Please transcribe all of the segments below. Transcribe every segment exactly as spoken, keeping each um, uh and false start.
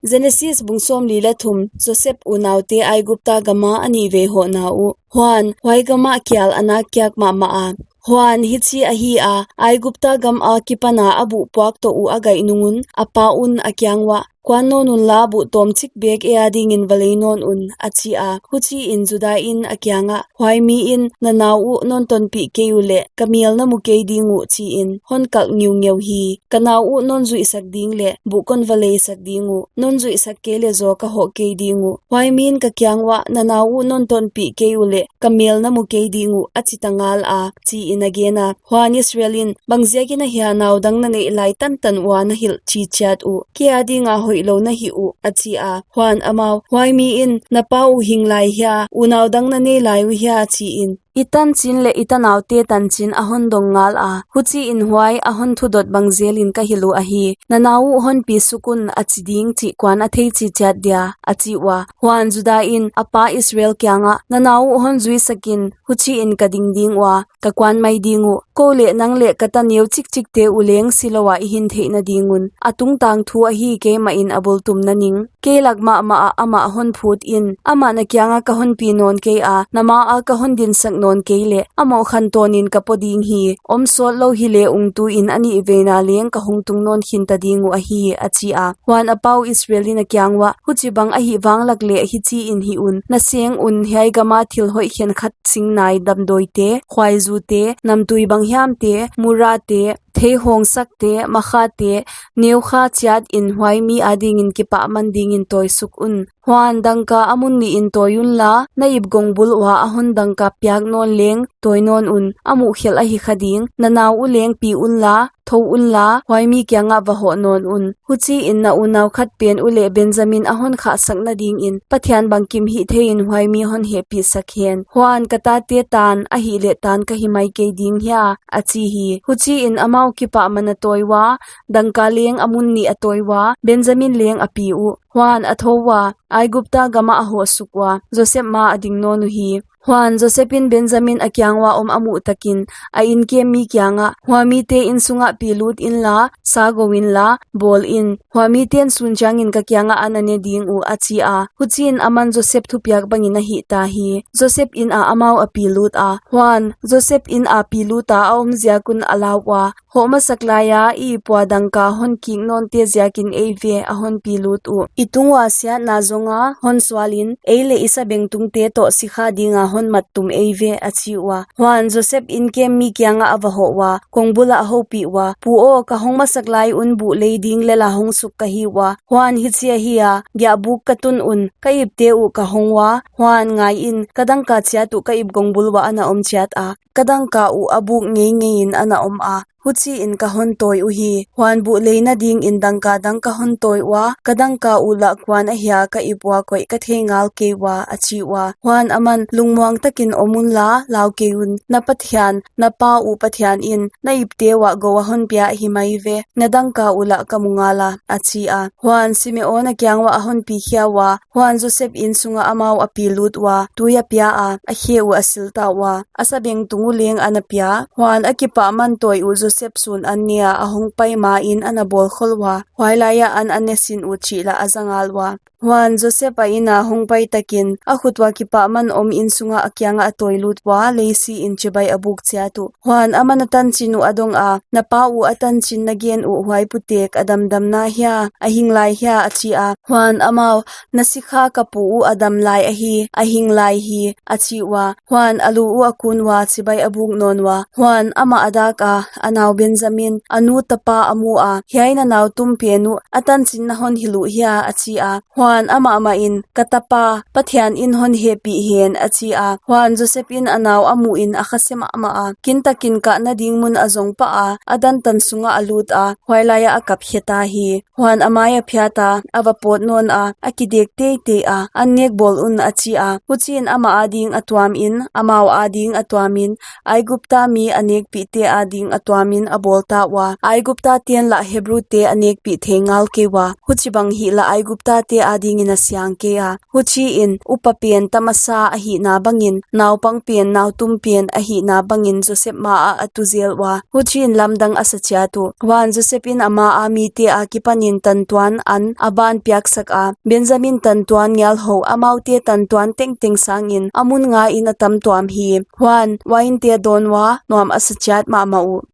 Genesis bung sawmli leh thum. Joseph unaute Aigupta gama a nihvei hohna uh. Huan, huai gamah kial a nak kiak mahmah a. Huan, hichi ahi a, Aigupta gam akipana a buh puak toh uh a gaih nung un, a pa un a kiang uah, kuan nawn unla, buh tawmchik bek ei adingin va lei nawn un, a chi a. Huchiin Juda in a kiangah, huai mi in, na nau uh non tonpih kei uleh, ka mel na mu kei ding uh, chiin, hon kalh ngeungeu hi. Ka nau uh non zuihsak ding leh, buh kon va leisak ding uh, non zuihsak kei leh zaw ka hoh kei ding uh. Huai mi in ka kiang uah, na nau uh non tonpih kei uleh, ka mel na mu kei ding uh, a chi ta ngal a, chiin a gen a. Huan Israel in, bangziakin ahia nau dang na neih lai tantan ua na hilh chi chiat uh, kei adinga hoihlou na hih uh, a chi a. Huan amau, huai mi in, na pa uh hing lai hia, unau dang na nei lai uh hia, chiin, i tanchin leh i tanaute tanchin a hon dong ngal a. Huchiin huai a hon thudot bang zelin ka hilh uh ahi. Na nau uh hon pi suk un, a chi ding chih kuan a thei chi chiat dia, a chi ua. Huan Juda in, a pa Israel kiangah, na nau uh hon zuisak in, huchiin ka ding ding ua, ka kuan mai ding uh. Kou leh nang leh ka ta neu chikchikte uh leng silou a i hin theihna ding un. A tungtang thu ahi, keimahin a bul tumna ning. Kei lak mahmah ah amah hon phut in, amah na kiangah ka hon pi nawn kei a, na ma ah ka hon dinsak nawn kei leh, a mohkhan tawnin ka po ding hi. Om sawtlou hileh ung, tuin a nihveina leng ka hong tung nawn khin ta ding uh ahi, a chi a. Huan a pa uh Israel in a kiang uah, huchibang ahih vanglak leh hichiin hih un, na seng un, hiai gama thil hoih khenkhat, singnai damdawite, khuaizute, namtui bang hiamte, murrate, theihawngsakte, makhate, neukha chiatin huai mi adingin kipahman dingin tawisuk un. Huan dangka a mun nihin tawi unla, na ip gongbul uah a hon dangka piak nawn leng tawi nawn un, a muh khelh ahi kha ding. Na nau uh leng pi unla, thou unla, huai mi kiangah va hoh nawn un. Huchiin na unau khat pen uleh Benjamin a hon khahsakna dingin, Pathian bangkim hih theiin huai mi hon hehpihsak hen. Huan, ka tate tan, ahihleh tan ka hi mai kei ding hia, a chi hi. Huchiin amau kipahman a tawi ua, dangka leng a mun nih a tawi ua, Benjamin leng a pi uh. Huan a thou ua, Aigupta gamah a hoh suk ua, Joseph maah a ding nawn uhi. Huan Joseph in Benjamin a kiang ua om a muh takin, a inkem mi kiangah, hua mite inn sungah pi lut inla, sa gou inla, bawl in. Hua miten sun chiangin ka kiangah an a ne ding uh, a chi a. Huchiin aman Joseph thupiak bangin a hih ta hi. Joseph in ah amau a pi lut a. Huan, Joseph in ah pi lut a a om ziak un a lau ua, hoh masak laia i ip ua dangka hon kik nawnte ziakin ei ve a hon pi lut uh. I tung ua siatna zonga hon sualin, ei leh i sabengtungte toh sikha dinga hon mat tum ei ve, a chi ua. Huan Joseph inkem mi kiangah a va hoh ua, kong bulah a houpih ua, Pu aw, ka hong masak lai un buh lei ding lel a hong suk ka hi ua. Huan hichi ahi a, giahbuk ka tun un, ka ipte uh ka hong ua. Huan ngai in, ka dangka chiat uh ka ip gongbul uah ana om chiat a, ka dangka uh a buk ngeingeiin ana om a. Huchiin ka hon tawi uhi. Huan buh leina dingin dangka dang ka hon tawi ua, ka dangka uh lah kuan ahia ka ip ua koih ka thei ngal kei ua, a chi ua. Huan aman, lungmuang takin om unla, lau kei un, na Pathian, na pa uh Pathian in, na ipte uah gou a hon pia ahi mai ve, na dangka uh lah ka mu ngal a, a chi a. Huan Simeon a kiang uah a hon pi khia ua, huan Joseph inn sungah amau a pi lut ua, tui a pia a, a khe uh a sil ta ua, a sabengtung uh leng ana pia. Huan a kipahman tawi uh Joseph sun an ne a a hong pai main ana bawl khol ua, huai laiah an a ne sin uh chih lah a za ngal ua. Huan Joseph a inn a hong pai takin, a khut ua kipahman om inn sungah a kiangah a tawi lut ua, lei siin chibai a buk chiat uh. Huan aman a tanchin uh a dong a, na pa uh a tanchin na gen uh huai putek a damdam na hia, a hing lai hia, a chi a. Huan amau, na sikha ka pu uh a dam lai ahi, a hing lai hi, a chi ua. Huan a lu uh a kun ua, chibai a buk nawn ua. Huan amah a dak a, a nau Benjamin, a nu tapa a mu a, hiai na nau tum pen uh, a tanchin na hon hilh uh hia, a chi a. Huan amah mahin, ka tapa, Pathian in hon hehpih hen, a chi a. Huan Joseph in a nau a muhin a khase mahmah a, kintakin kahna ding mun a zong pah a, a dantan sungah a lut a, huai laiah a kap khe ta hi. Huan a mai a phiat a, a va pawt nawn a, a kidek teitei a, an nek bawl un, a chi a. Huchiin amah ading a tuamin, amau ading a tuamin, Aigupta mi a nekpihte ading a tuamin a bawl ta ua. Aigupta ten lah Hebrute a nekpih thei ngal kei ua. Huchibang hih lah Aiguptate adingin a siang kei a. Huchiin, upa pen ta masa ahihna bangin, naupang pen, nautum pen ahihna bangin Joseph ma ah a tu zel ua, huchiin lamdang a sa chiat uh. Huan Joseph in a ma a mite akipanin tantuan an a ban piaksak a, Benjamin tantuan ngial hou, amaute tantuan tengteng sangin a mun ngain a tam tuam hi. Huan uainte dawn ua, nuam a sa chiat mahmah uh.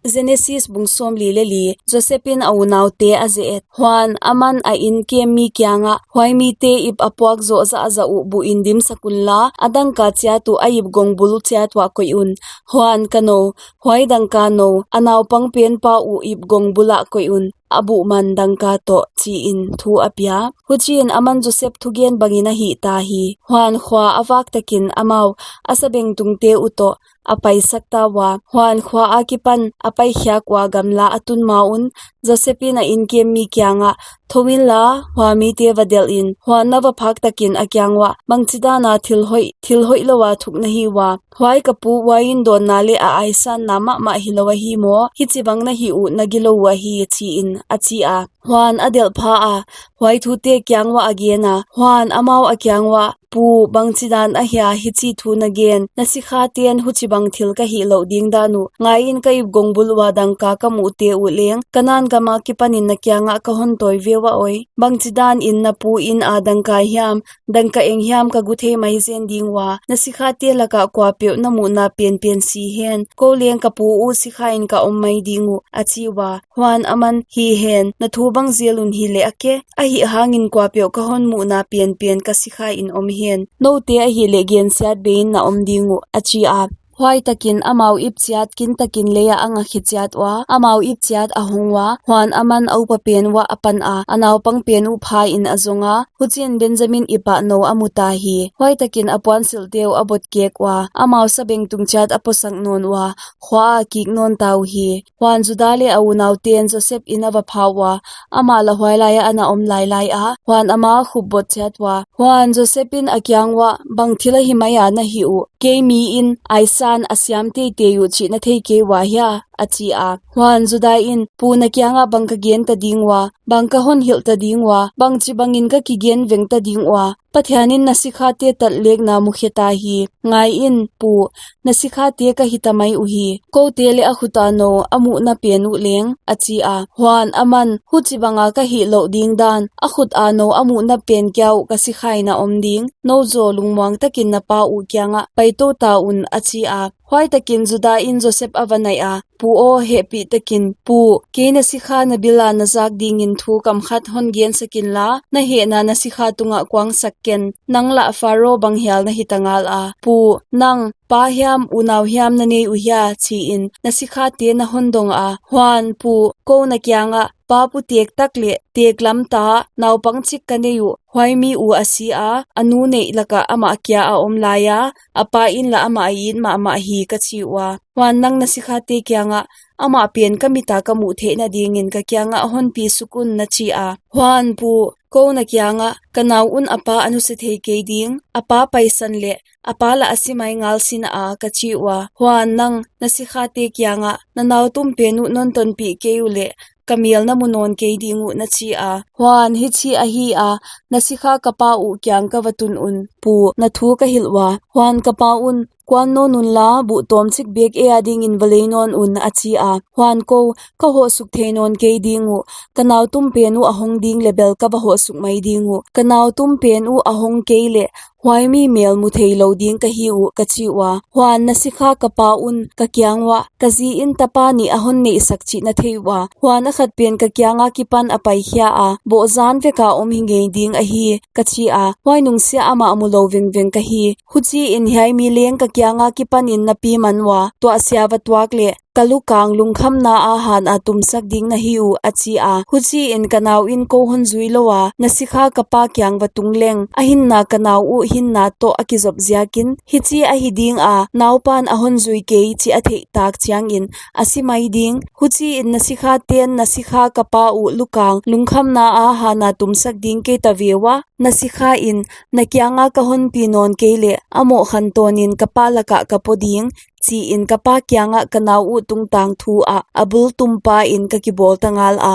Genesis bung sawmli leh li. Joseph in a unaute a ze et. Huan aman a in kem mi kiangah, huai mite ip a puak zoh zahzah uh buh in dimsak unla, a dangka chiat uh a ip gong bul chiat uah koih un. Huan ka nou, huai dangka nou, a naupang pen pa uh ip gong bul ah koih un, a buh man dangka toh, chiin thu a pia. Huchiin aman Joseph thugen bangin a hihta hi. Huan khua a vak takin amau, a sabengtungte uh toh, a paisak ta ua. Huan khua akipan a paikhiak ua gamla a tun ma un, Joseph in a in kem mi kiangah, thou inla, hua mite va delh in, huan na va phak takin a kiang uah, bangchidan a thil hoih, thil hoih lou a thuk na hi ua? Huai ka pu uain dawnna leh a aisanna mahmah hilou ahi maw? Hichibang na hih uh na gilou uh ahi, chiin, a chi a. Huan a delh pha a, huai thute kiang uah a gen a. Huan amau a kiang uah, pu, bangchidan ahia hichi thu na gen? Na sikhaten huchibang thil ka hih louh ding dan uh. Ngaiin, ka ip gong bul ua dangka ka muhte uh leng, Kanan gam akipanin na kiangah ka hon tawi ve ua oi. Bangchidan in na pu in a dangka hiam, dangka eng hiam ka gu thei mai zen ding ua? Na sikhate lakah kuapeuh na muhna penpen si hen, kou leng ka pu uh sikhain ka om mai ding uh, a chi ua. Huan aman, hi hen, na thu bang zel un hileh a ke, ahihhangin kuapeuh ka hon muhna penpen ka sikhain om hen. Noute ahihleh gensiat beiin na om ding uh, a chi a. Huai takin amau ip chiat kin takin leiah a nga khe chiat ua, amau ip chiat a hong ua. Huan aman a upa pen uah a pan a, a naupang pen uh phain a zong a. Huchiin Benjamin ip ah nou a mu ta hi. Huai takin a puansilhte uh a bot kek ua, amau sabengtung chiat a posak nawn ua, khua ah a kik nawn ta uhi. Huan Juda leh a unauten Joseph in a va pha ua, amah lah huai laiah a na om lailai a. Huan amah a khup bot chiat ua. Huan Joseph in a kiang uah, bang thil ahi mai a na hih uh? Kei mi in aisan a siam teitei uh chih na thei kei ua hia? a chi a. Huan Juda in, pu, na kiangah bang ka gen ta ding ua? Bang ka hon hilh ta ding ua? Bangchibangin ka kigen veng ta ding ua? Pathianin na sikhate tatlekna mu khe ta hi. Ngaiin, pu, na sikhate ka hita mai uhi. Koute leh a khut a nou a muhna pen uh leng, a chi a. Huan aman, huchibanga ka hih louh ding dan, a khut a nou a muhna pen kia uh ka sikhain a om ding. Nou zaw lungmuang takin na pa uh kiangah pai tou ta un, a chi a. Huai takin Juda in Joseph a va naih a, pu aw, hehpih takin, pu, kei na sikha na bil a na zak dingin thu kam khat hon gensak inla, na hehna na sikha tungah kuangsak ken, nang lah Pharo bang hial na hita ngal a. Pu, nang, pa hiam, unau hiam na nei uh hia, chiin, na sikhate na hon dong a. Huan, pu, kou na kiangah, pa pu tek tak leh, tek lam ta, naupang chik ka nei uh, huai mi uh a si a, a nu neih lakah amah kia a om lai a, a pa in lah amah a it mahmah hi ka chi ua. Huan nang na sikhate kiangah, amah pen ka mit a ka muh theihna dingin ka kiangah hon pi suk un na chi a. Huan pu, kou na kiangah, ka nau un a pa a nusia thei kei ding, a pa paisan leh, a pa lah a si mai ngal sina a ka chi ua. Huan nang, na sikhate kiangah, na nautum pen uh non tonpih kei uleh, ka mel na mu nawn kei ding uh na chi a. Huan hichi ahi a, na sikha ka pa uh kiang ka va tun un, pu, na thu ka hilh ua. Huan ka pa un, kuan nawn unla, buh tawmchik bek ei a dingin va lei nawn un, a chi a. Huan kou, ka hoh suk thei nawn kei ding uh, ka nautum pen uh a hong ding leh bel ka va hoh suk mai ding uh. Ka nautum pen uh a hong kei leh, huai mi mel mu thei lou ding ka hi uh, ka chi ua. Huan na sikha ka pa un, ka kiang uah, ka zi in tapa nih a hon neihsak chih na thei ua. Huan a khat pen ka kiang akipan a paikhia a, bawhzan vek a om hi ngei ding ahi, ka chi a. Huai nungsiah amah mu lou vengveng ka hi. Huchiin hiai mi leng ka kiang akipanin na pi man ua, tuahsia va tuak leh, ka lukang lungkhamna a han a tumsak ding na hi uh, a chi a. Huchiin ka nau in kou hon zui lou a, na sikha ka pa kiang va tung leng, a hinna ka nau uh hinna toh a kizop ziakin, hichi ahi ding a, naupan a hon zui kei chih a theih tak chiangin, a si mai ding. Huchiin na sikhaten na sikha ka pa uh lukang lungkhamna a han a tumsak ding kei ta ve ua, na sikha in, na kianga ka hon pi nawn kei leh, a mohkhan tawnin ka pa lakah ka po ding, chiin ka pa kiangah ka nau uh tungtang thu ah a bul tum pain ka kibawl ta ngal a.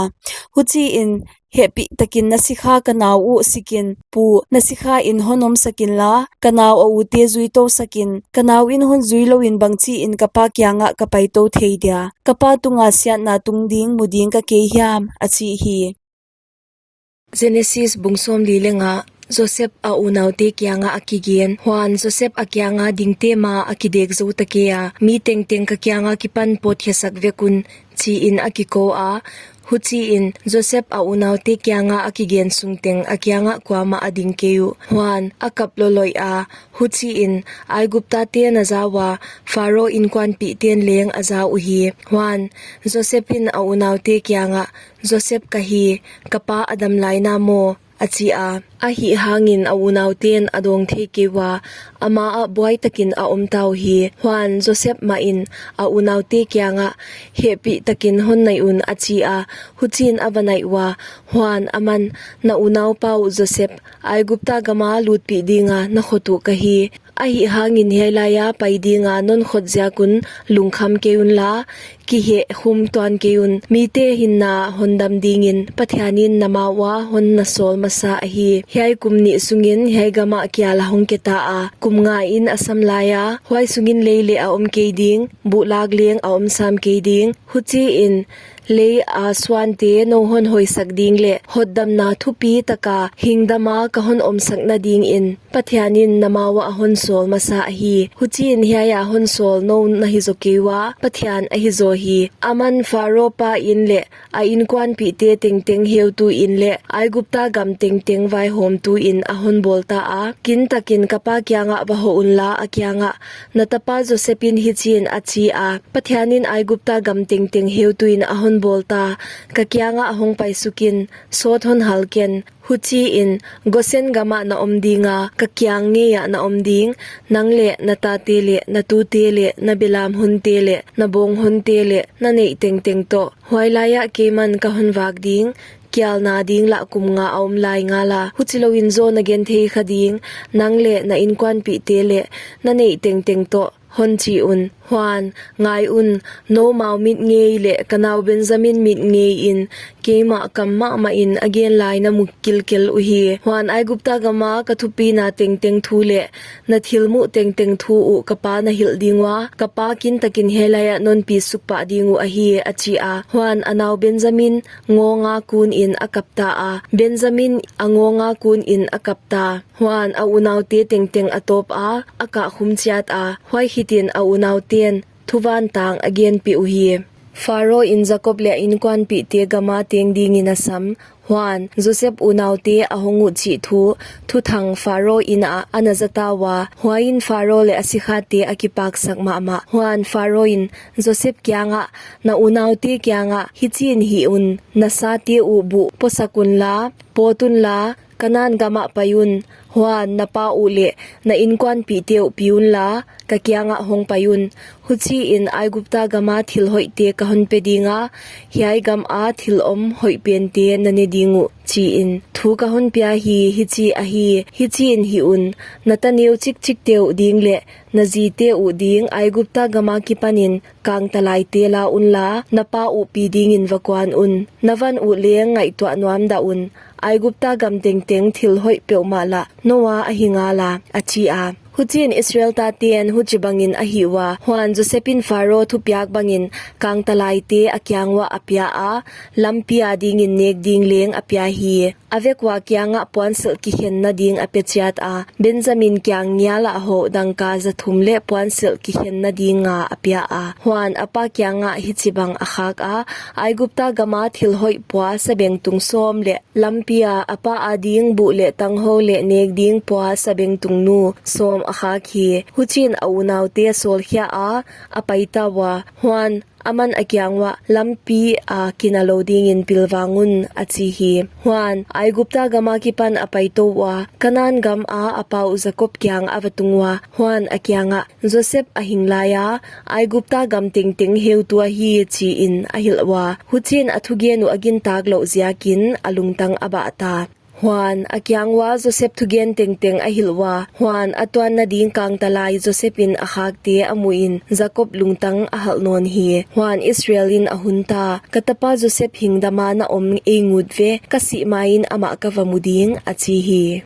Huchiin, Hehpihtakin na sikha ka nau uh sikin, pu, na sikhain hon omsakin la, ka nau a ute zuitousakin, ka nauin hon zuilouin bangchiin ka pa kiangah ka paitou thei dia? Ka pa tunga siatna tung ding mu ding ka kei hiam? a chi hi. Genesis bung sawmli leh nga. Joseph a unaute kiangah a kigen. Huan, Joseph a kianga dingte ma a kidek zou ta kei a, mi tengteng ka kianga kipan pawtkhiasak vek un, chiin a kikou a. Huchiin, Joseph a unaute kianga a kigen sung teng a kiangah kuamah a ding kei uh. Huan, a kap loloih a. Huchiin, Aigupta ten a za ua, Pharo inkuanpihten leng a za uhi. Huan, Joseph in a unaute kiangah, Joseph ka hi, ka pa a dam lai na maw? a chi a. Ahihhangin a unauten a dawng thei kei ua, ama ah buaitakin a om ta uhi. Huan, Joseph mahin a unaute kiangah, hehpihtakin hon naih un, a chi a. Huchiin a va naih ua. Huan, aman, na unaupa uh Joseph, Aigupta gama lutpih dinga na khot uh ka hi. Ahihhangin hiai laia pai dinga non khot ziak un lungkham kei unla, kihehkhum tuan kei un. Mite hinna hondam dingin Pathianin na ma ua hon na sawl masa ahi. Hiai kum nih sungin hiai gamah kial a hong keta a, kum ngain a sam laia, huai sungin lei leh a om kei ding, buhlak leng a om sam kei ding. Huchiin, lei a suante nou hon hoihsak ding leh hotdamna thupi taka hingdama ka hon omsakna dingin Pathianin na ma uah a hon sawl masa ahi. Huchiin hiaia hon sawl nou na hi zaw kei ua, Pathian ahi zaw hi. Aman Pharo pain leh a inkuanpihte tengteng heutuin leh Aigupta gam tengteng vaihawmtuin a hon bawl ta a. Kintakin ka pa kiangah va hoh unla, a kiangah, na tapa Joseph in hichiin a chi a, Pathianin Aigupta gam tengteng heutuin a hon bawl ta, ka kiangah hong paisukin, sawt hon hal ken. Huchiin, Gosen gamah na om dinga, ka kiang ngeiah na om ding, nang leh na tate leh na tute leh na belam honte leh na bawng honte leh na neih tengteng toh. Huai laiah keiman ka hon vak ding, kialna ding lah kum nga a om lai ngala. Huchilouin zaw na genthei kha ding, nang leh na inkuanpihte leh na neih tengteng toh, hon chi un. Huan, ngai un, noumau mit ngei leh ka nau Benjamin mit ngeiin keimah kam mahmahin a gen lai na mu kilkel uhi. Huan, Aigupta gama ka thupina tengteng thu leh na thilmuh tengteng thu uh ka pa na hilh ding ua, ka pa kintakin hiai laiah non pi suk pah ding uh ahi, a chi a. Huan, a nau Benjamin ngawnga kunin a kap ta a. Benjamin a ngawnga kunin a kap ta. Huan, a unaute tengteng a tawp a, a kahkhum chiat a. Huai hitin a unauten thuvantang a genpih uhi. Pharo in Jakob leh a inkuanpihte gama teng dingin a sam. Huan, Joseph unaute a hong uh chih thu, thuthang Pharo in ah a na za ta ua. Huaiin Pharo leh a sikhate a kipaksak mahmah. Huan, Pharo in Joseph kiangah, na unaute kiangah, hichiin hih un, na sate uh buh posak unla, pawt unla, Kanan gamah pai un. Huan, na pa uh leh na inkuanpihte uh pi unla, ka kiangah hong pai un. Huchiin Aigupta gama thil hoihte ka hon pe dinga, hiai gama thil om hoih pente na ne ding uh, chiin. Thu ka hon pia hi, hichi ahi, hichiin hih un. Na ta neu chikchikte uh ding leh na zite uh ding Aigupta gama kipanin kangtalaite la unla, na pa uh pi dingin va kuan un. Na van uh leng ngaihtuah nuam dah un. Aigupta gam tengteng thil hoih peuhmah lah nou a ahi ngala, a chi a. Huchiin Israel taten huchibangin a hih ua. Huan, Joseph in Pharo thupiak bangin kangtalaite a kiang uah a pia a, lampi a dingin nek ding leng a pia hi. A vek ua kiangah puansilh kikhenna ding a pe chiat a, Benjamin kiang ngialah hoh dangka za thum leh puansilh kikhenna ding nga a pia a. Huan, a pa kiangah hichibang a khak a, Aigupta gama thil hoih pua sabengtung sawm leh lampi a a pa a ding buh leh tanghou leh nek ding pua sabengtung nu sawm a khak hi. Huchiin a unaute a sawlkhia a, a pai ta ua. Huan, aman a kiang uah, lampi a kina lou dingin pilvang un, a chi hi. Huan, Aigupta gama kipan a paitou ua, Kanan gama a pa uh Jakob kiangah a va tung ua. Huan, a kiangah, Joseph a hing laia, Aigupta gam tengteng heutu ahi, chiin a hilh ua. Huchiin a thugen uh a gintak louh ziakin a lungtang a bah ta. Huan, a kiang ua Joseph thugen tengteng a hilh ua, huan a tuanna ding kangtalai Joseph in a khakte a muh in Jakob lungtang a halh nawn hi. Huan Israel in a hun ta, "Ka tapa Joseph hing dama na om ei ngut ve, ka sih ma in amah ka va mu ding," a chi hi.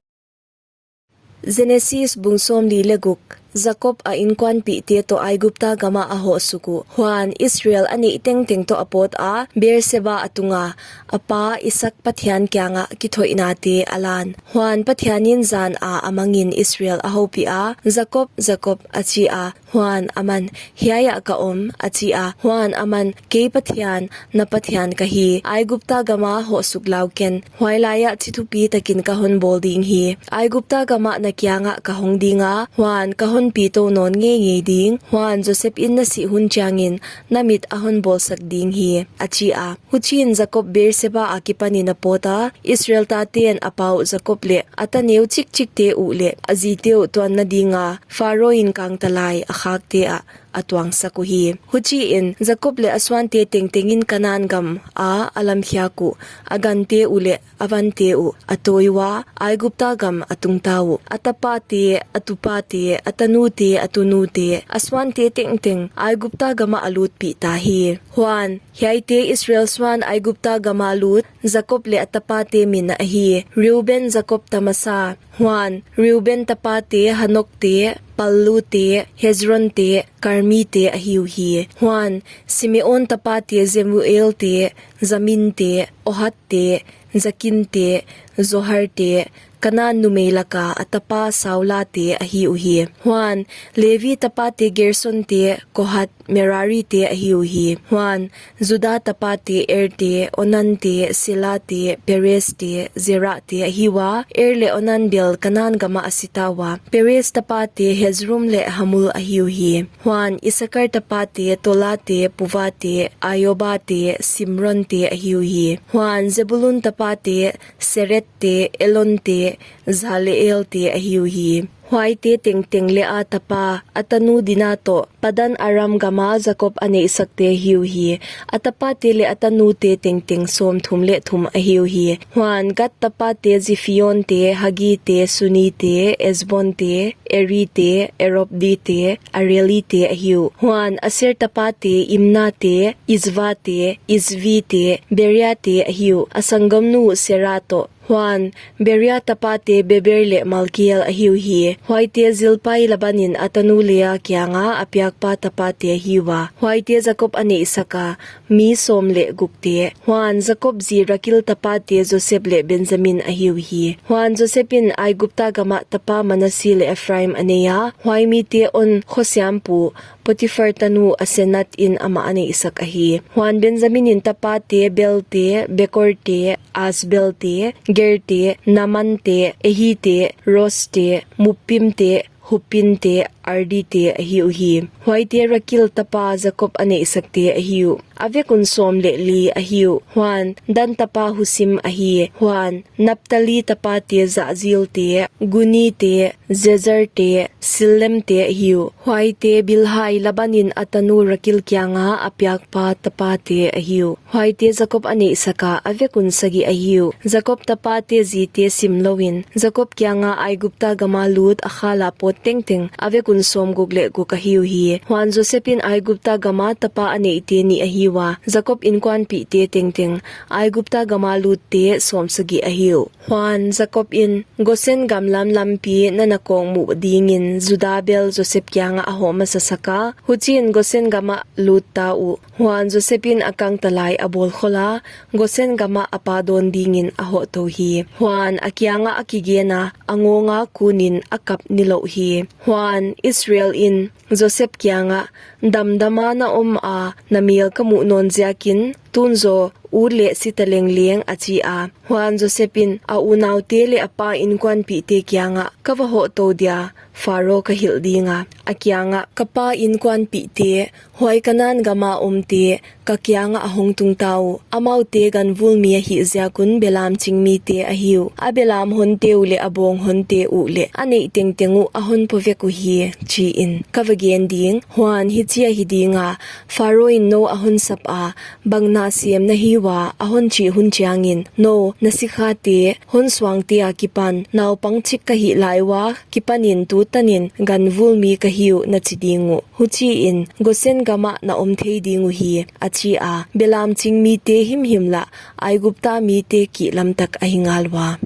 Genesis bung sawmli le guk. Jakob a inkuanpihte toh Aigupta gamah a hoh suk uh. Huan Israel a neih tengteng toh a pawt a, Beerseba a tung a, a pa Isak Pathian kiangah kithoihnate a lan. Huan Pathian in zan a a mang in Israel a houpih a, "Jakob, Jakob," a chi a. Huan aman, "Hiai ah ka om," a chi a. Huan aman, "Kei Pathian, na Pathian ka hi. Aigupta gama hoh suk lau ken. Huailai ah chi thupi takin ka hon bawl ding hi. Aigupta gamah na kiangah ka hong ding a, huan ka hon pi tou nawn ngeingei ding. Huan Joseph in na sih hun chiangin na mit a hon bawlsak ding hi," a chi a. Huchiin Jakob Beerseba akipan in a pawt a, Israel taten a pa uh Jakob leh a ta neu chikchikte uh leh a zite uh tuanna dinga Pharo in kangtalai a khakte ah a tuangsak uhi. Huchiin Jakob leh a suante tengteng in Kanan gam a a lamkhiak uh, a gante uh leh a vante uh a tawi ua, Aigupta gam a tungta uh. A tapate, a tupate, a tanute, a tunute, a suante tengteng Aigupta gamah a lutpih ta hi. Huan, hiaite Israel suan Aigupta gama lut Jakob leh a tapate min ahi: Reuben, Jakob ta masa. Huan, Reuben tapate Hanokte, Pallute, Hezronte, Karmite ahi uhi. Huan, Simeon tapate Jemuelte, Jaminte, Ohatte, Jakinte, Zoharte, Kanan numei laka a tapa Saulate ahi uhi. Huan, Levi tapate Gersonte, Kohat, Merarite ahi uhi. Huan, Juda tapate Erte, Onante, Selate, Perezte, Zerahte ahi ua, Er leh Onan bel Kanan gamah a si ta ua. Perez tapate Hezrom leh Hamul ahi uhi. Huan, Isakar tapate Tolate, Puvate, Iobate, Simronte ahi uhi. Huan, Zebulun tapate Serette, Elonte, Jaleelte ahi uhi. Huaite tengteng leh a tapa, a tanu Dina toh, Padan Aram gama Jakob a neihsakte ahi uhi. A tapate leh a tanute tengteng sawmthum leh thum ahi uhi. Huan, Gad tapate Zifionte, Hagite, Sunite, Ezbonte, Erite, Erobdite, Arelite ahi uh. Huan, Aser tapate Imnate, Izvate, Izvite, Beriate ahi uh. A sanggamnu Sera toh. Huan, Beria tapate Beber leh Malkiel ahi uhi. Huaite Zilpai Laban in a tanu Lea kianga a piakpa tapate ahi ua. Huaite Jakob a neihsak a, mi sawm leh gukte. Huan, Jakob zi Rakil tapate Joseph leh Benjamin ahi uhi. Huan, Joseph in Aigupta gamah tapa Manasi leh Ephraim a nei a, huai mite on khosiampu Potiphar tanu Asenat in amah a neihsak ahi. Huan, Benjamin in tapate Belte, Bekorte, Asbelte, Gerte, Naamante, Ehite, Roste, Muppimte, Huppinte, Ardite ahi uhi. Huaite Rakil tapa Jakob a neihsakte ahi uh. A vek un sawm leh li ahi uh. Huan, Dan tapa Husim ahi. Huan, Naphtali tapate Jahzilte, Gunite, Jezerte, Sillemte ahi uh. Huaite Bilhai Laban in a tanu Rakil kianga a piakpa tapate ahi uh. Huaite Jakob a neihsak a, a vek un sagih ahi uh. Jakob tapate zite sim louin, Jakob kianga Aigupta gama lut a khala pawt tengteng, a vek un sawmguk leh guk ahi uhi. Huan, Joseph in Aigupta gama tapa a neihte nih ahi ua, Jakob inkuanpihte tengteng, Aigupta gama lutte sawmsagih ahi uh. Huan, Jakob in, Gosen gam lam lampi na na kawkmuh dingin Juda bel Joseph kiangah a hoh masasak a, huchiin Gosen gamah lut ta uh. Huan, Joseph in a kangtalai a bawlkhol a, Gosen gamah a pa dawn dingin a hoh tou hi. Huan, a kiangah a kigen a, a ngawnga kunin a kap nilouh hi. Huan, Israel in Joseph kiangah, Damdama na om a, na mel ka muh nawn ziakin, tun zaw ut leh si ta lengleng, a chi a. Huan, Joseph in, A unaute leh a pa inkuanpihte kiangah ka va hoh tou dia, Pharo ka hilh ding a, a kiangah, ka pa inkuanpihte, huai Kanan gama omte, ka kiangah a hong tungta uh. Amaute ganvul mi ahih ziak un belam ching mite ahi uh. A belam honte uh leh a bawng honte uh leh a neih tengteng uh a hon pua vek uhi, chiin, ka va gen ding. Huan hichi ahi ding a, Pharo in nou a hon sap a, bang na sem na hi ua, a hon chih hun chiangin, nou, na sikhate, hon suangte akipan, naupang chik ka hih lai ua, kipanin tutanin ganvul mi ka hi uh, na chi ding uh. Huchiin, Gosen gamah na om thei ding uhi, a chi a. Belam ching mite himhim lah Aigupta mite kihlamtak ahi ngal ua.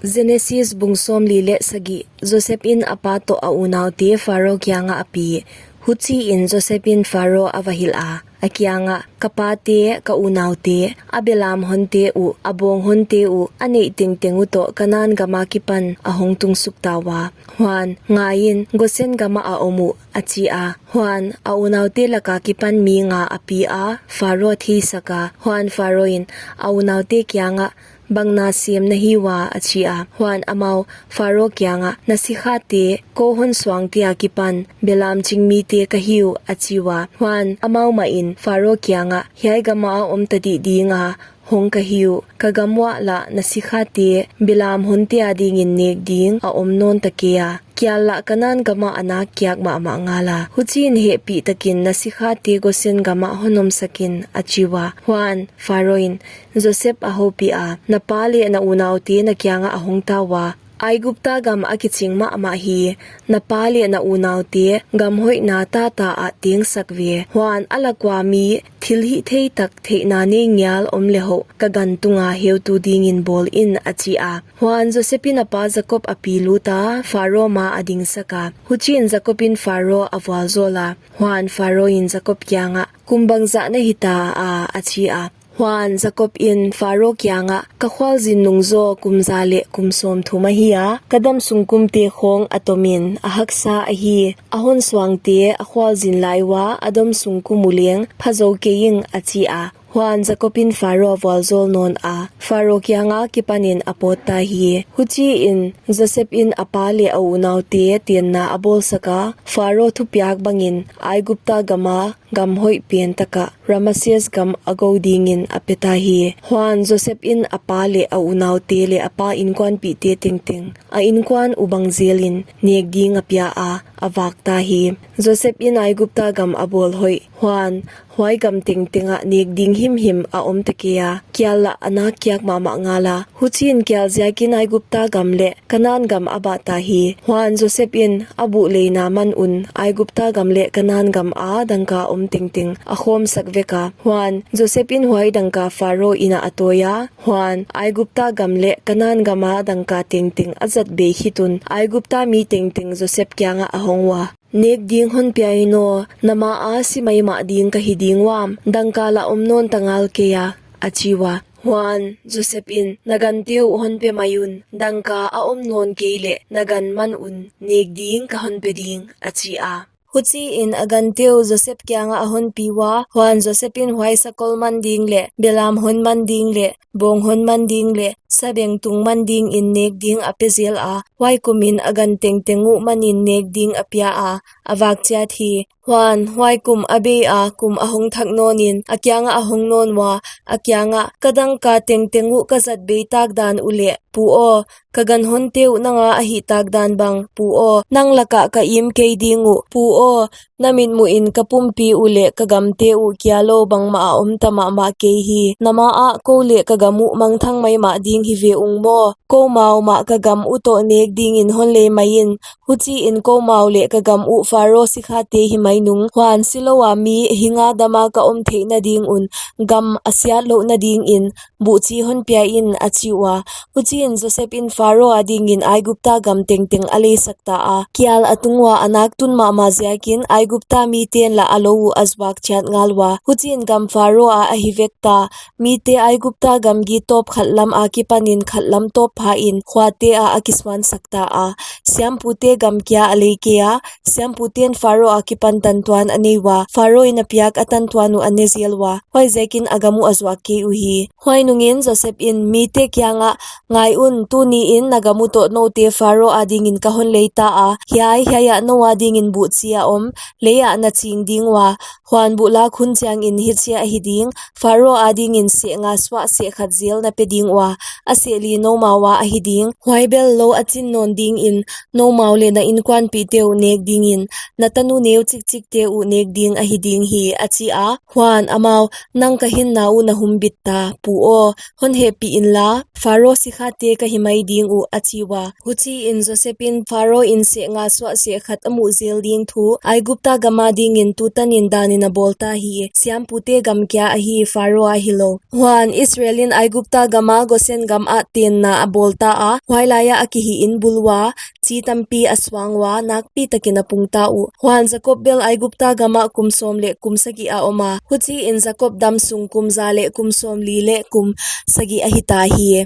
Genesis bung sawmli leh sagih. Joseph in a pa toh a unaute Pharo kiangah a pi. Huchiin Joseph in Pharo a va hilh a, a kiangah, ka pate, ka unaute, a belam honte uh, a bawng honte uh, a neih tengteng uh toh Kanan gam akipan a hong tung suk ta ua. Huan, ngaiin, Gosen gamah a om uh, a chi a. Huan, a unaute laka kipan mi nga a pi a, Pharo a theisak a. Huan, Pharo in, a unaute kiangah, bang na sem na hi ua, a chi a. Huan, amau, Pharo kiangah, na sikhate, kou hon suangte akipan, belam ching mite ka hi uh, a chi ua. Huan, amau mahin, Pharo kiangah, hiai gama a om ta dih ding a, hong ka hi uh, ka gam uah lah na sikhate, belam honte adingin nek ding a om nawn ta kei a. Kial lah Kanan gamah a nak kiak mahmah ngal a. Huchiin hehpihtakin na sikhate Gosen gamah hon omsak in, a chi ua. Huan, Pharo in, Joseph a houpih a, na pa leh na unaute na kiangah a hong ta ua. Aigupta gam a kiching mahmah hi, na pa leh na unaute, gam hoihna tata ah tengsak ve. Huan a lak ua mi, thilhihthei tak theihna nei ngial om leh houh, ka gan tunga heutu dingin bawl in, a chi a. Huan Joseph in a pa Jakob a pi lut a, Pharo ma a dingsak a. Huchiin Jakob in Pharo a vualzawl a. Huan Pharo in Jakob kiangah, kum bangzah na hita a, a chi a. Huan Jakob in Pharo kiangah, ka khualzin nung zaw kum za leh kum sawmthum ahi a, ka damsung kumte khawng a tomin, a haksa ahi, a hon suangte a khualzin lai ua, a damsung kum uh leng phazou kei ing, a chi a. Huan Jakob in Pharo a vualzawl nawn a, Pharo kianga kipanin a pawt ta hi. Huchiin Joseph in a pa leh a unaute tenna a bawlsak a, Pharo thupiak bangin Aigupta gama gam hoih pen takah Rameses gam a gou dingin a pe ta hi. Huan Joseph in a pa leh a unaute leh a pa inkuanpihte tengteng a inkuan uh bang zelin nek ding a pia a, a vak ta hi. Joseph in Aigupta gam a bawl hoih. Huan huai gam tengtengah nek ding himhim a om ta kei a, kial lah a nak kiak mahmah ngal a. Huchiin kial ziakin Aigupta gam leh Kanan gam a bah ta hi. Huan Joseph in a buh leina man un Aigupta gam leh Kanan gam a dangka om tengteng a khawmsak vek a. Huan Joseph in huai dangka Pharo inn ah a tawi a. Huan Aigupta gam leh Kanan gama dangka tengteng a zat bei khit un Aigupta mi tengteng Joseph kiangah a hong ua, nek ding hon pia in aw, na ma a si maimah ding ka hi ding uam, dangka lah om nawn ta ngal kei a, a chi ua. Huan Joseph in, na gante uh hon pe mai un, dangka a om nawn kei leh na gan man un nek ding ka hon pe ding, a chi a. Huchiin a gante uh Joseph kiangah a hon pi ua. Huan Joseph in huai sakol man ding leh belam hon man ding leh bawng hon man ding leh sabengtung man dingin nek ding a pe zel a. Huai kumin a gan tengteng uh manin nek ding a pia a, a vak chiat hi. Huan huai kum a bei a, kum a hong thak nawnin a kiangah a hong nawn ua, a kiangah, ka dangka tengteng uh ka zat bei tak dan uh leh, pu aw, ka gan honte uh nanga a hih tak dan bang, pu aw, nang lakah ka im kei ding uh, pu aw, na mitmuhin ka pumpi uh leh ka gamte uh kia lou bangmah a om ta mahmah kei hi. Na ma ah kou leh ka gam uh mangthang maimah ding hi ve ung maw. Koumau mah ka gam uh toh nek dingin hon lei mai in. Huchiin koumau leh ka gam uh Pharo sikhate hi mai nung. Huan Silo a mi hi nga dama ka om theihna ding un gam a siat louhna dingin buhchi hon pia in, a chi ua. Huchiin Joseph in Pharo adingin Aigupta gam tengteng a leisak ta a. Kial a tung ua a nak tun mahmah ziakin Aigupta miten lah a lou uh a zuak chiat ngal ua. Huchiin gam Pharo a ahi vek ta. Mite Aigupta gam gitawp khat lam a ki panin khat lam tawp phain khuate ah a kisuansak ta a. Siampute gam kia a lei kei a, siampute'n Pharo akipan tantuan a nei ua, Pharo in a piak a tantuan uh a ne zel ua, huaiziakin a gam uh a zuak kei uhi. Huai nungin Joseph in mite kiangah, "Ngai un, tuni in na gam uh toh noute Pharo adingin ka hon lei ta a, hiai, hiai ah nou adingin buhchi a om, lei ah na ching ding ua, huan buh lak hun chiangin hichi ahi ding, Pharo adingin seh nga suah seh khat zel na pe ding ua, a seh li noumau a ahi ding, huai bel lou a chin nawn dingin noumau leh na inkuanpihte uh nek dingin, na tanu neu chikchikte uh nek ding ahi ding hi," a chi a. Huan amau, "Nang ka hinna uh na humbit ta, pu aw, hon hehpih inla, Pharo sikhate ka hi mai ding uh," a chi ua. Huchiin Joseph in Pharo in seh nga suah seh khat a muh zel ding thu Aigupta gam adingin tutanin danin a bawl ta hi. Siampute gam kia ahi, Pharo ahi lou. Huan Israel in Aigupta gama Gosen gam ah tenna a bawl ta a, huailai ah a kihihin bul ua, chi tampi a suang ua, nakpi takin a pung ta uh. Huan Jakob bel Aigupta gamah kum sawm leh kum sagih a om a, huchiin Jakob damsung kum za leh kum sawmli leh kum sagih ahi ta hi.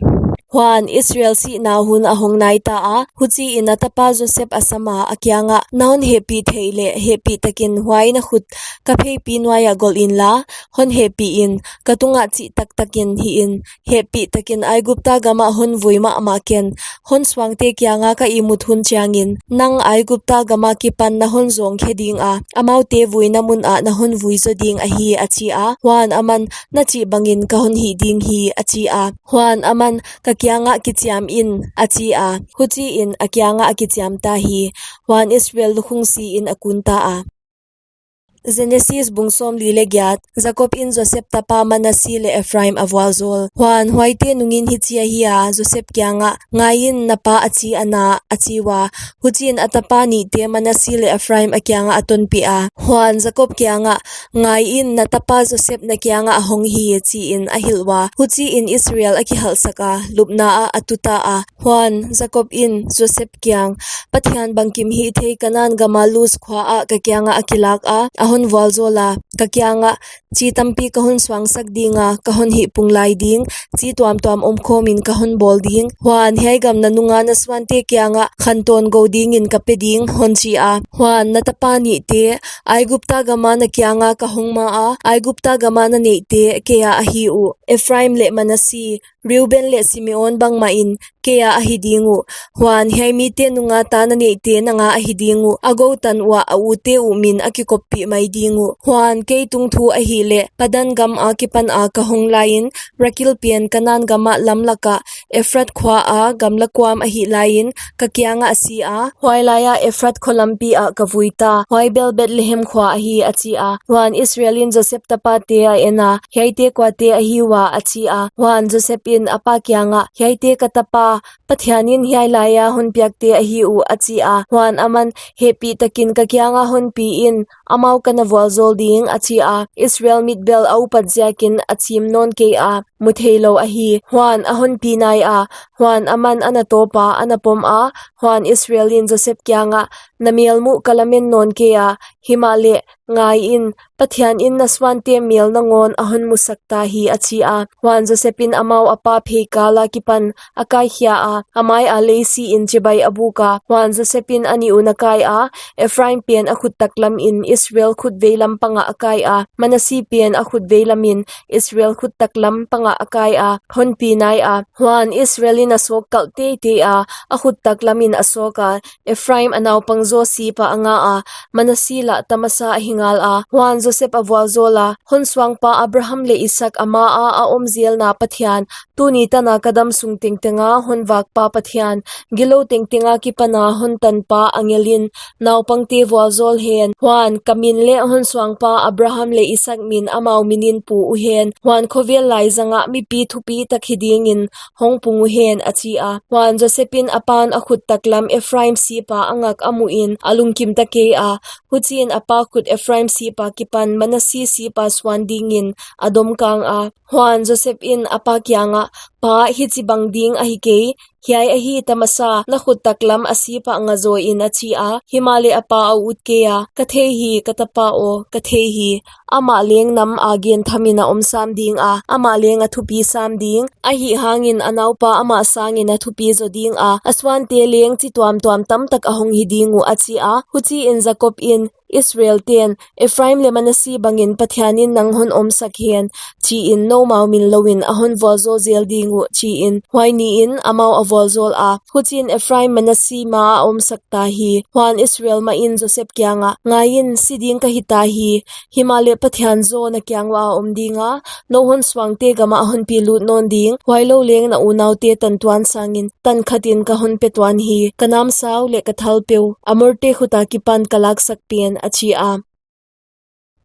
Huan Israel sihna hun a hong nai ta a, huchiin a tapa Joseph a sam a, a kiangah, "Na hon hehpih theih leh hehpih takin huai na khut ka pheipi nuai ah golh inla, hon hehpih in, ka tungah chih taktakin hih in, hehpih takin Aigupta gamah hon vui mahmah ken. Hon suangte kianga ka ihmut hun chiangin, nang Aigupta gam akipan na hon zawng khe ding a, amaute vuina mun ah na hon vui zo ding ahi," a chi a. Huan aman, "Na chih bangin ka hon hih ding hi," a chi a. Huan aman, "Ka kiangah kichiam in," a chi a. Huchiin a kiangah a kichiam ta hi. Huan Israel lukhung siin a kun ta a. Genesis bung sawmli leh giat. Jakob in Joseph tapa Manasi leh Ephraim a vualzawl. Huan huaite nungin hichi ahi a, Joseph kiangah, "Ngaiin, na pa a chi ana," a chi ua. Huchiin a tapa nihte Manasi leh Ephraim a kiangah a tonpih a. Huan Jakob kiangah, "Ngaiin, na tapa Joseph na kiangah a hong hi," chiin a hilh ua. Huchiin Israel a kihalhsak a, lupna ah a tu ta a. Huan Jakob in Joseph kiang, "Pathian bangkim hihthei Kanan gama Luz khua ah ka kiangah a kilak a, a hon vualzawl a, ka kiangah, 'Chi tampi ka hon suangsak ding a, ka hon hihpung lai ding, chi tuamtuam omkhawmin ka hon bawl ding. Huan hiai gam na nunga na suante kiangah khantawn gou dingin ka pe ding,' hon chi a. Huan na tapa nihte, 'Aigupta gama na kianga ka hong ma a, Aigupta gama na neihte kei a ahi uh. Ephraim leh Manasi, Reuben leh Simeon bangmahin kei a ahi ding uh. Huan hiai mite nunga ta na neihte nanga ahi ding uh. A gou tan uah a ute uh min a kikoppih mai ding uh. Huan kei tungthu ahihleh, Padan gam akipan a ka hong laiin, Rakil pen Kanan gamah lamlak ah Ephrat khua a gamla kuam ahih laiin ka kiangah a si a, huailai ah Ephrat kho lampi ah ka vui ta. Huai bel Bethlehem khua ahi,' a chi a. Huan Israel in Joseph tapate a en a, 'Hiaite kuate ahi ua?' a chi a. Huan Joseph in a pa kiangah, 'Hiaite ka tapa, Pathianin hiai laia hon piakte ahi uh,' a chi a. Huan aman, 'Hehpih takin ka kianga hon pi in, amau ka na vualzawl ding,' a chi a. Israel mitbel a upat ziakin a chim nawn kei a, mu theilou ahi. Huan a hon pi nai a. Huan aman a na tawp a, a na pom a. Huan Israel in Joseph kiangah, 'Na mel muh ka lamen nawn kei a, himahleh, ngaiin, Pathianin na suante mel nangawn a hon musak ta hi,' a chi a. Huan Joseph in amau a pa pheikal akipan a kaikhia a, a mai a lei siin chibai a buk a. Huan Joseph in a nih un a kai a, Ephraim pen a khut taklamin Israel khutvei lam pangah a kai a, Manasi pen a khutvei lamin Israel khut taklam pangah a kai a, hon pi nai a. Huan Israel in a sawk kalh teitei a, a khut taklamin a sawk a, Ephraim a naupang zaw sip ah a nga a, Manasi lah ta masa ahi ngal a. Huan Joseph a vualzawl a, 'Hon suangpa Abraham leh Isaak a maa a om zelna Pathian, tuni tana ka damsung tengtenga hon vakpa Pathian, gilou tengteng akipana hon tanpa angel in naupangte vualzawl hen. Huan ka min leh hon suangpa Abraham leh Isaak min amau minin pu uhen. Huan khovel laizang ah mipi thupitak hi dingin hong pung uhen,' a chi a. Huan Joseph in a pan a khut taklam Ephraim sip a a ngak a muhin a lungkim ta kei a. Huchiin a pa khut Ephraim sip akipan Manasi sip a suan dingin a dom kang a. Huan Joseph in a pa kiangah, 'Pa, hichibang ding ahi kei, Hiai ahi, ta masa, na khut taklam a sip ah nga zaw in, a chi a. Himahleh a pa a ut kei a, Ka thei hi, ka tapa aw, ka thei hi. Amah leng nam a genthamin a om sam ding a, amah leng a thupi sam ding. Ahihhangin a naupa amah sangin a thupi zaw ding a, a suante leng chi tuamtuam tamtak a hong hi ding uh, a chi a. Huchiin Jakob in, Israel ten, Ephraim leh Manasi bangin Pathianin nang hon omsak hen, chiin, noumau min louin a hon vualzawl zel ding uh, chiin, huai niin amau a vualzawl a. Huchiin Ephraim Manasi ma ah a omsak ta hi. Huan Israel mahin Joseph kiangah, Ngaiin, si ding ka hita hi. Himahleh Pathian zaw na kiang uah a om ding a, nou hon suangte gamah a hon pi lut nawn ding, huailou leng na unaute tantuan sangin tan khatin ka hon pe tuan hi. Ka namsau leh ka thalpeu Amorte khut akipan ka laksak pen, a chi a.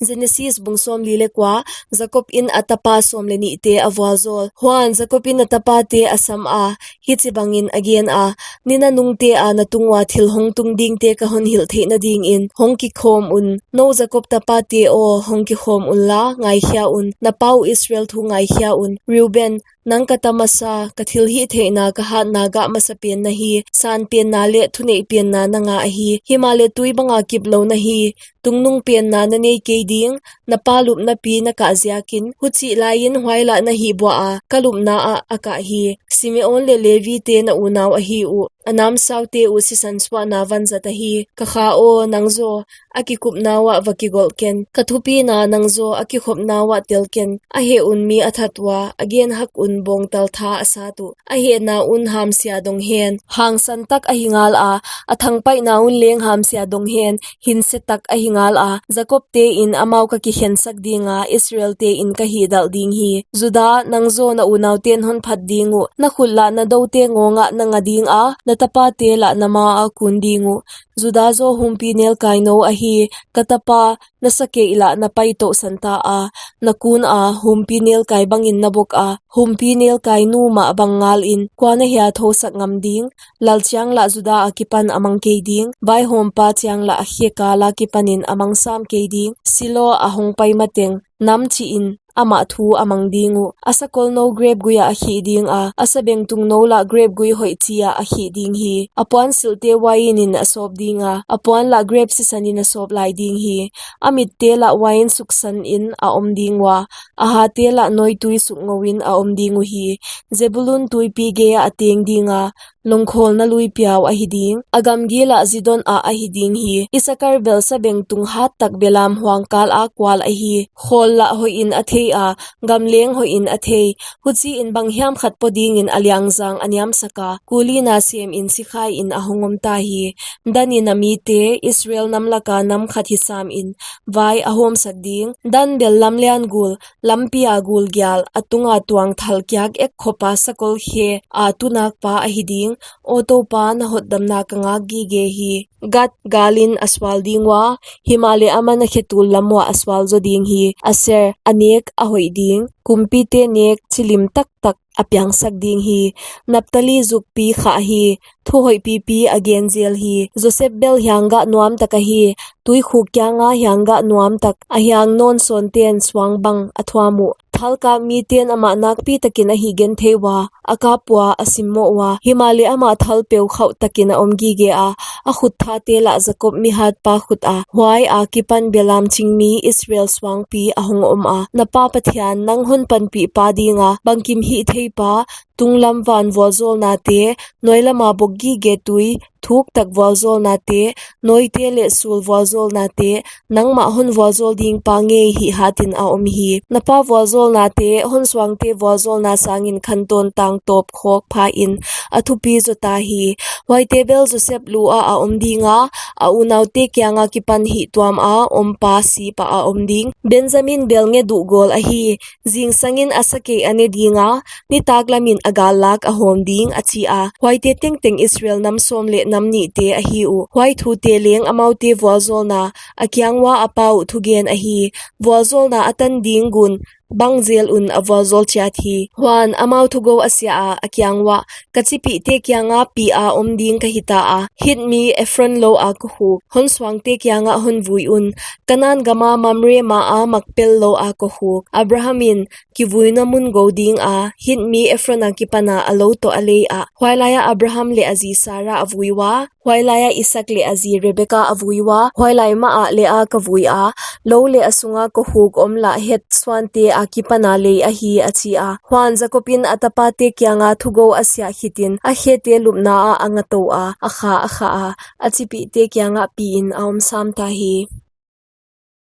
Genesis bung sawmli leh kua. Jakob in a tapa sawm leh nihte a vualzawl. Huan Jakob in a tapate a sam a, hichibangin a gen a, Ni nanungte a na tung ua thil hong tung dingte ka hon hilh theihna dingin hong kikhawm un. Nou Jakob tapate aw, hong kikhawm unla, ngaikhia un, na pa uh Israel thu ngaikhia un. Reuben, nang ka ta masa, ka thilhihtheihna, ka hatna gah masapen na hi. Sanpenna leh thuneihpenna na ngah ahi. Himahleh tui banga kiplou na hi. Tungnungpenna na nei kei ding, na pa lupna pi na kah ziakin. Huchih laiin huai lah na hihbuah a, ka lupna ah a kah hi. Simeon leh Levite na unau ahi uh. A namsaute uh sisan suahna vanzat ahi. Ka kha aw, nang zaw a kikupna uah va kigolh ken. Ka thupina nang zaw a kikhopna uah tel ken. A heh un mi a that ua, a genhak un bawngtal tha a sat uh. A hehna un hamsia dong hen, hangsan tak ahi ngal a, a thangpaihna un leng hamsia dong hen, hinse tak ahi ngal a. Jakob tein amau ka kikhensak ding a, Israel tein ka hihdalh ding hi. Juda, nang zaw na unauten hon phat ding uh. Na khut lah na doute ngawngah na nga ding a, na tapate lah na ma ah kun ding uh. Juda zaw humpinelkai nou ahi. Ka tapa, na sakeih lah na pai tousan ta a, na kun a, humpinelkai bangin na bok a, humpinelkai nu mah bang ngalin kua na hia thousak ngam ding? Lal chiang lah Juda akipan a mang kei ding, vaihawmpa chiang lah a khe kal akipanin a mang sam kei ding. Silo a hong pai mateng, nam chihin amah thu a mang ding uh. A sakol nou grep gui ah a khih ding a, a sabengtung nou lah grep gui hoih chi ah a khih ding hi. A puan silhte uainin a sawp ding a, a puan lah grep sisanin a sawp lai ding hi. A mitte lah uain suksanin a om ding ua, a hate lah nawitui sukngouin a om ding uhi. Zebulun tuipi gei ah a teng ding a, lungkhawlna lui piau ahi ding. A gamgi lah Zidon ah ahi ding hi. Isakar bel sabengtung hat tak belam huang kal a kual ahi. Khawl lah hoihin a thei a, gam leng hoihin a thei. Huchiin banghiam khat po dingin a liangzang a niamsak a, kulina semin sikhaiin a hong om ta hi. Dan in a mite, Israel nam laka nam khat hi samin vai a hawmsak ding. Dan bel lamlian gul, lampi a gul gial, a tunga tuang thal kiak ek khopa sakol khe a tunakpa ahi ding. Aw Toupa, na hotdamna ka ngak gige hi. Gad, galin a sual ding ua, himahleh aman a khetul lam uah a sual zaw ding hi. Aser, a nek a hoih ding, kumpite nek chilim taktak a piangsak ding hi. Naphtali, zukpi khah hi, thu hoih pipi a gen zel hi. Joseph bel hiang gah nuam tak ahi, tuikhuk kianga hiang gah nuam tak, a hiang nawn sawnten suang bang a thuam uh. Thal kap miten amah nakpi takin a hihgenthei ua, a kap ua, a simmoh ua, himahleh amah thalpeu khauh takin a om gige a. A khut thate lah Jakob mihatpa khut a, huai akipan belam chingmi Israel suangpi a hong om a. Na pa Pathian, nang hon panpihpa dinga, bangkim hihtheipa, tunglam van vualzawlnate, nuailama bok gige tui, thuk tak vualzawlnate, nawite leh sul vualzawlnate, nangmah hon vualzawl ding pa ngei hihhatin a om hi. Na pa vualzawlnate, hon suangte vualzawlna sangin khantawn tang tawp khawk phain a thupi zaw ta hi. Huaite bel Joseph lu ah a om dinga, a unaute kianga kipan hihtuam a ompa sip ah a om ding. Benjamin bel nge duh gawl ahi, zingsangin a sakeih a ne dinga, nitaklamin a gallak a hawm ding, a chi a. Huaite tengteng Israel nam sawm leh nam nihte ahi uh. Huai thute leng amaute vualzawlna, a kiang ua a pa uh thugen ahi. Vualzawlna a tan ding gun, bang zel un a vualzawl chiat hi. Huan, amau thugou a sia a, a kiang uah, Ka chipihte kianga pi a om ding ka hita a, Hit mi Ephron lou a ka huk, hon suangte kiangah hon vui un, Kanan gama Mamre ma a Makpel lou a ka huk. Abraham in, kivuina mun gou ding a, Hit mi Ephron a kipana a lou toh a lei ah. Huailai ah Abraham leh a zi Sara a vui ua, huailai ah Isak leh a zi Rebeka a vui ua, huailai mah ah Lea ka vui a, lou leh a sunga ka huk om lah Het suante a kipana lei ahi, a chi a. Huan, Jakob in a tapate kianga thugou a siah khitin, a khete lupna ah a nga tou a, a kha a kha a, a chipihte kiangah pi in a om sam ta hi.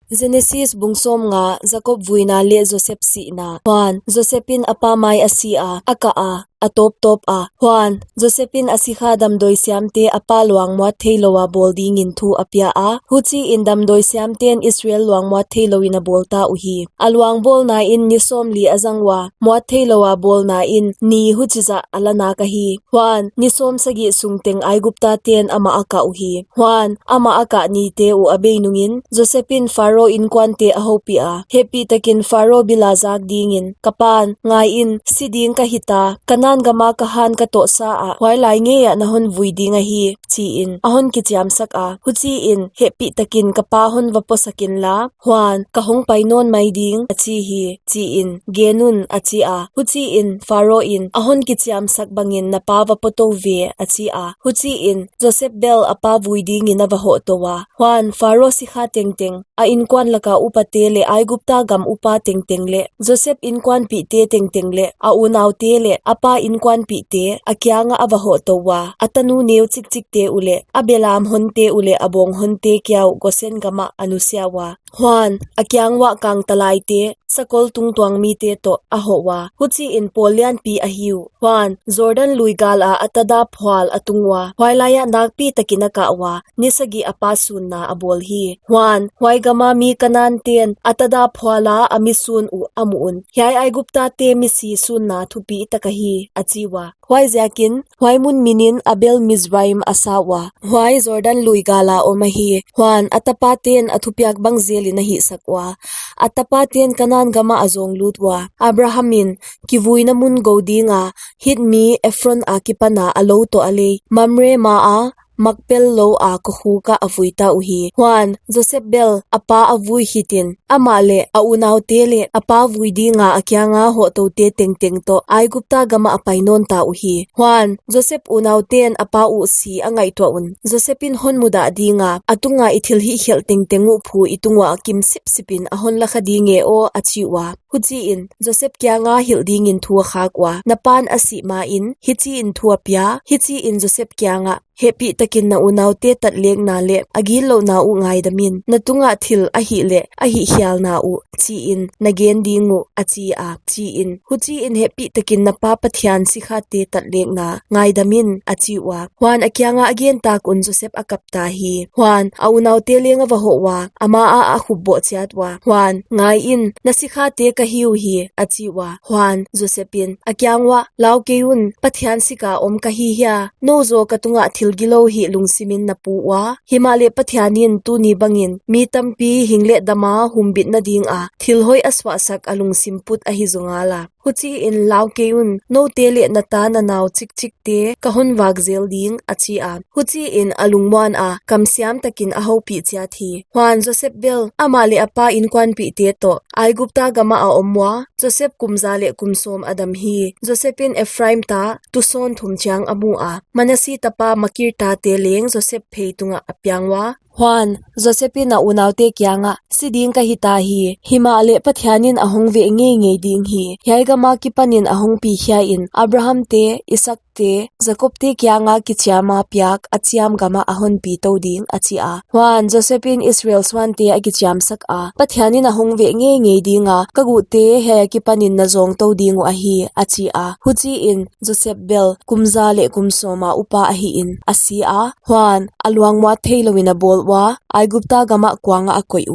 Genesis bung sawmnga. Jakob vuina leh Joseph sihna. Huan, Joseph in a pa mai a si a, a kah a, a tawptawp a. Huan, Joseph in a sikha damdawi siamte a pa luang muat theilou a bawl dingin thu a pia a. Huchiin damdawi siamten Israel luang muat theilou in a bawl ta uhi. A luang bawlna in ni sawmli a zang ua, muat theilou a bawlna in ni huchizah a la nak ahi. Huan, ni sawmsagih sung teng Aiguptaten amah a kah uhi. Huan, amah a kah nite uh a bei nungin, Joseph in Pharo inkuante a houpih a, hehpihtakin Pharo bil a zak dingin, Ka pan, ngaiin, si ding ka hita, Kanan gama ka han ka tohsa ah, huailai ngei ah na hon vui ding ahi, chiin, a hon kichiamsak a. Huchiin, hehpihtakin ka pa hon va posak inla, huan, ka hong pai nawn mai ding, a chi hi, chiin, gen un, a chi a. Huchiin, Pharo in, a hon kichiamsak bangin na pa va po tou ve, a chi a. Huchiin, Joseph bel a pa vui dingin a va hoh tou a. Huan, Pharo sikha tengteng, a inkuan laka upate leh Aigupta gam upa tengteng leh, Joseph inkuanpihte tengteng leh, a unaute leh, a pa inkuanpihte, a kiangah a va hoh tou ua, a tanu neu chikchikte uh leh, a belam honte uh leh, a bawng honte kia uh Gosen gamah a nusia ua. Huan, a kiang uah kangtalaite, sakol tungtuang mite toh a hoh ua. Huchiin pawl lianpi ahi uh. Huan, Jordan lui gal a Atada phual a tung ua. Huailai ah nakpitakin a kah ua, ni sagih a pa sunna a bawl hi. Huan, huai gama mi Kananten, Atada phual a a mi sun uh a mu un, Hiai Aiguptate misi sunna thupi tak ahi, a chi ua. Huaiziakin, huai mun minin Abel Mizraim a sa ua. Huai Jordan lui gal a om ahi. Huan, a tapaten a thupiak bang zelin a hihsak ua. A tapaten Kanan gamah a zawng lut ua. Abraham in, kivuina mun gou dinga, Hit mi Ephron a kipana a lou toh a lei, Mamre ma a, Makpel lou a kokhuk ah a vui ta uhi. Huan, Joseph bel, a pa a vui khitin, amah leh, a unaute leh, a pa vui dinga a kianga hohtoute tengteng toh, Aigupta gamah a pai nawn ta uhi. Huan, Joseph unauten a pa uh si a ngaihtuah un. Joseph in hon mudah dinga, a tunga i thil hihkhelh tengteng uh phu i tung uah a kim sipsipin a hon la kha ding e aw, a chi ua. Huchiin, Joseph kianga hilh dingin thu a khak ua. Na pan a sih main, hichiin thu a pia, hichiin Joseph kiangah, Hehpihtakin na unaute tatlekna leh, a gitlouhna uh ngaidam in, na tungah thil a hih leh, a hihkhialna uh, chiin, na gen ding uh, a chi a, chiin. Huchiin hehpihtakin na pa Pathian sikhate tatlekna, ngaidam in, a chi ua. Huan a kianga a gen tak un Joseph a kap ta hi. Huan, a unaute leng a va hoh ua, ama ah a khupboh chiat ua. Huan, ngaiin, na sikhate ka hi uhi, a chi ua. Huan, Joseph in, a kiang uah, Lau kei un, Pathian sika om ka hi hia, nou zaw ka tungah thil gilou hih lungsimin na pu ua. Himahleh Pathianin tuni bangin, mi tampi hing leh dama humbitna dinga, thil hoih a suahsak a lungsim put ahi zaw ngala. Huchiin lau kei un, noute leh na ta na nau chikchikte, ka hon vak zel ding, a chi a. Huchiin a lungmuan a, kamsiam takin a houpih chiat hi. Huan Joseph bel, amah leh a pa inkuanpihte toh, Aigupta gamah a om ua, Joseph kum za leh kum sawm a dam hi. Joseph in Ephraim ta, tusawn thum chiang a mu a. Manasi tapa Makir tate leng Joseph phei tungah a piang ua. Huan, Joseph in a unaute kiangah, si ding ka hi ta hi, himahleh Pathianin a hong veh ngeingei ding hi. Hiai gama kipanin a hong pi khia in, Abraham te, Isak te, Jakob te kianga kichiama piak a chiam gamah a hon pi tou ding, a chi a. Huan, Joseph in Israel suante a kichiamsak a, Pathianin a hong veh ngeingei dinga, ka guhte hiai a kipanin na zawng tou ding uh ahi, a chi a. Huchiin, Joseph bel, kum za leh kum sawma upa ahiin, a si a. Huan, a luang muat theilouin a bawl ua, Aigupta gamah kuangah a koih uh.